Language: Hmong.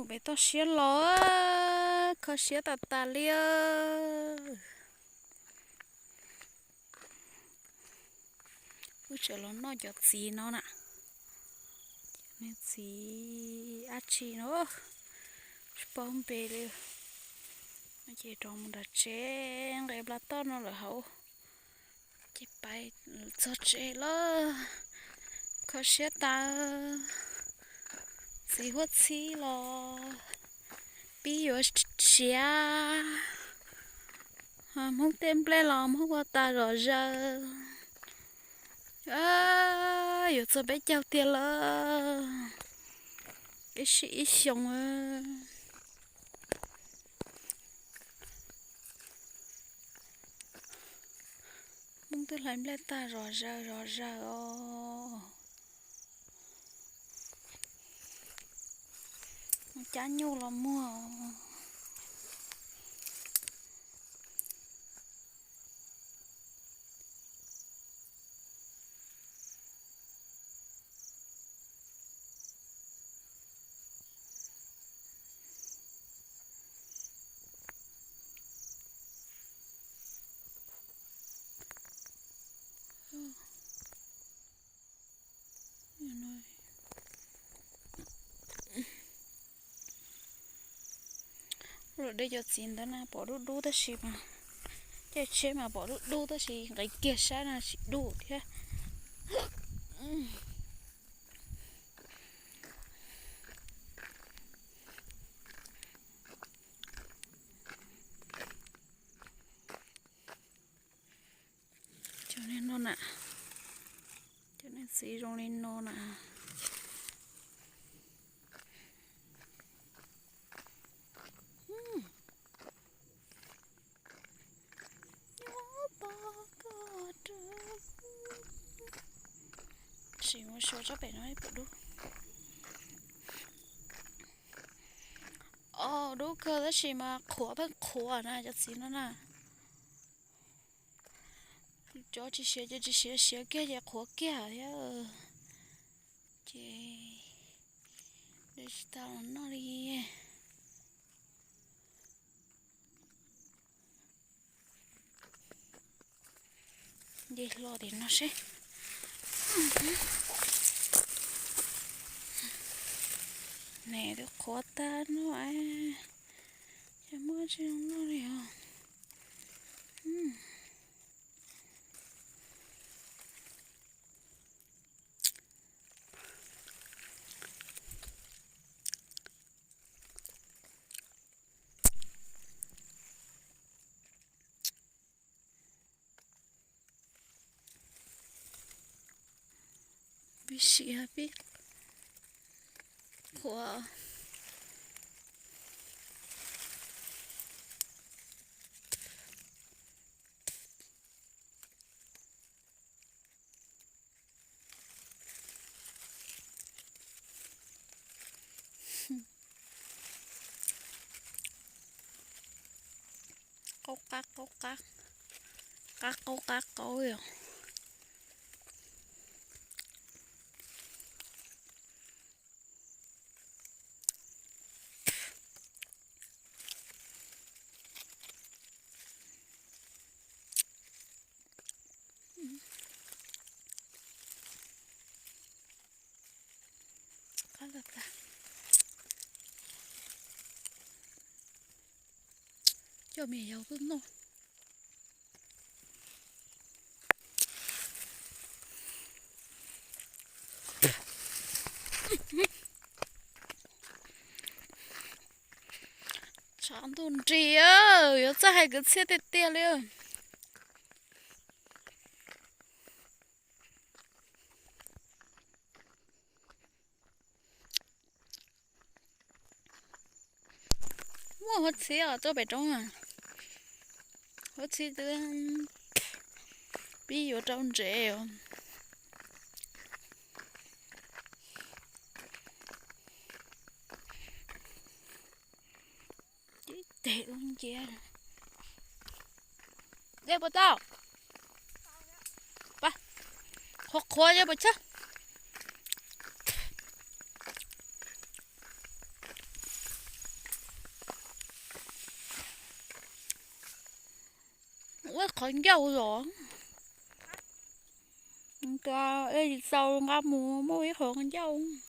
Pem toj siab los, kho siab tas tas li. Wb tseem los noj cov txiv no na. Cov txiv dab tsi no, tsis paub npe li. Ces rov mus nram tsev, nqes plas toj no lawm hauv. Ces pais txog tsev lawm, kho siab tas. Txiv huab txhib los pib yuav siav. Hmoob tej nplej los Hmoob ua tas zom zaws. Yuav txog peb caug tiag lawm, ib sim ib xyoos. Hmoob twb hlais nplej tag zom zaws zom zaws os. Cab nyuj los muag. Luag de cov txiv ntawd na pom dub dub tab sis mas, caij tsheb mas pom dub dub tab sis nqis kiag saib na tsis dub thiab. Cov no na, cov niag txiv zoo li no na. Sim mus xyuas tsob pem no pom dub. Os, dub kawg tab sis mas qhuav pheej qhuav na cov txiv no na. Cov tsis siav, cov tsis siav siav kiag ces qhuav kiag thiab. Ces de tsis tau los noj li. Nce hlo tim no seb. Ne twb qhuav tag no, ces muab tsis zoo noj li os. Pib siav pib qhuav. Qaub qab qaub qab, qab qaub qab qaub li os. Qab tag tag. Coj me yaus tuaj noj. Tshav ntuj nrig, yuav txawj hais kwv txhiaj tiag tiag li. Muaj huab txhib os, tuaj pem roob na. Huab txhib twb pib yuav rau ntsev os. Cib tes ua ncia. Dej puas tau? Qhuav qhuav, dej puas tshab? Ua qhov ncauj los, ua tsis tau nqa mus muaj ib qhov ncauj.